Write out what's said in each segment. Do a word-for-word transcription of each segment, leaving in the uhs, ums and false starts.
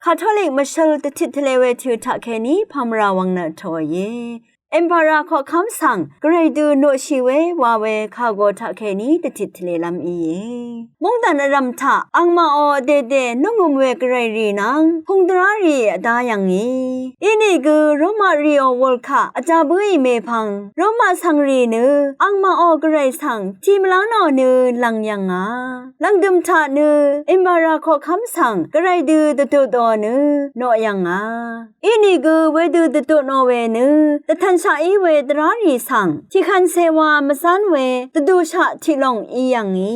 Katolik mvshøl dvtit tvle we tø taqkeni pamvra wvng nø tø íe. Emperor koqkvm svng gvray dø noqshi we wa we kago taqkeni dvtit tvle lvm íe. Mungdan vrvm taq angmaqò vdede nungøm we gvray rì nvng pungdvrá rì vda yv̀ngì. Inìgø Roma rìò wul kaq vda bǿì mèpvng Roma svngrì nø angmaqò gvray svng tiq mvlá nò nø lvng yv̀ngà. Lv̀ngdø̀m taq nø Emperor koqkvm svng gvray dø dvdutò nø noq yv̀ngà. Inìgø wedø dvdutò we nø dvtvnshaq í we dvrá rì svng tiqkvnse wa mvzán we dvdushaq tiqlòng í yv̀ngì.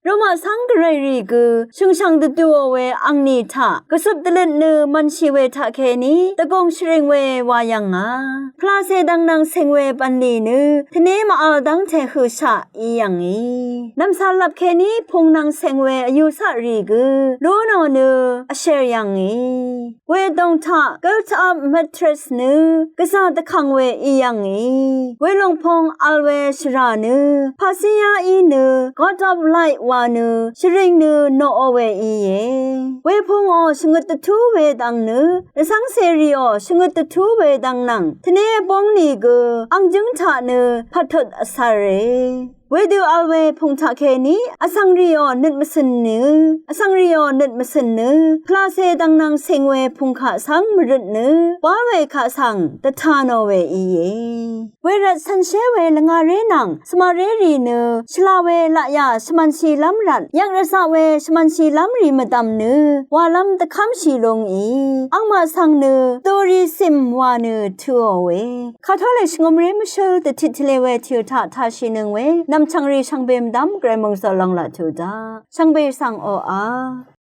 Roma svng gvray rì gø shø̀ngshv̀ng dvduò we angni taq gvsøp dvløt nø mvnshì we taqkeni dvgùng shvring we wa yv̀ngà. Pvlase dvng nvng seng we bv̀nlì nø tvné mv-vl dv́ngte høqshaq í yv̀ngì. Nv̀msv̀r lvpkeni pung nvng seng we vyuqsaq rì gø lú nò nø vsher yv̀ngì. Wedòng taq Guilt of Martyrs nø gvzà dvkv̀ng we í yv̀ngì. Welòng pung vl we shvrà nø Paqsíá í nø God of Light wa nø shvring nø noqò we íe. Wepungò shvngøt dvtú we dvng nø rvcv́ngcèrìò shvngøt dvtú we dvng nvng tvné vbóng nìgø ang jǿng taq nø pvttut vcv̄re. Wedø vl we pung taqkeni vsvngrìò nøt mvcø̀n nø, vsvngrìò nøt mvcø̀n nø pvlase dvng nvng seng we pung kaq svng mvrøt nø wa we kaq svng dvta nò we íe. Wervt cv̀nshé we lvngaré nvng svmaré rì nø shvla we laqyà shvmvnshìlv́m rvt yvk rvzaq we shvmvnshìlv́m rì mvdv̀m nø walv́m dvkv́mshì lungì. Angmaq svng nø dori cìm wa nø tøò we Katolik shvngømré mvshøl dvtit tvle we tø taq tashìnøng we nv̀mchv̀ngrì shvngbe mvdv̀m gvray mòngzø̀l lòng laq tø daq shvngbe svng oqà.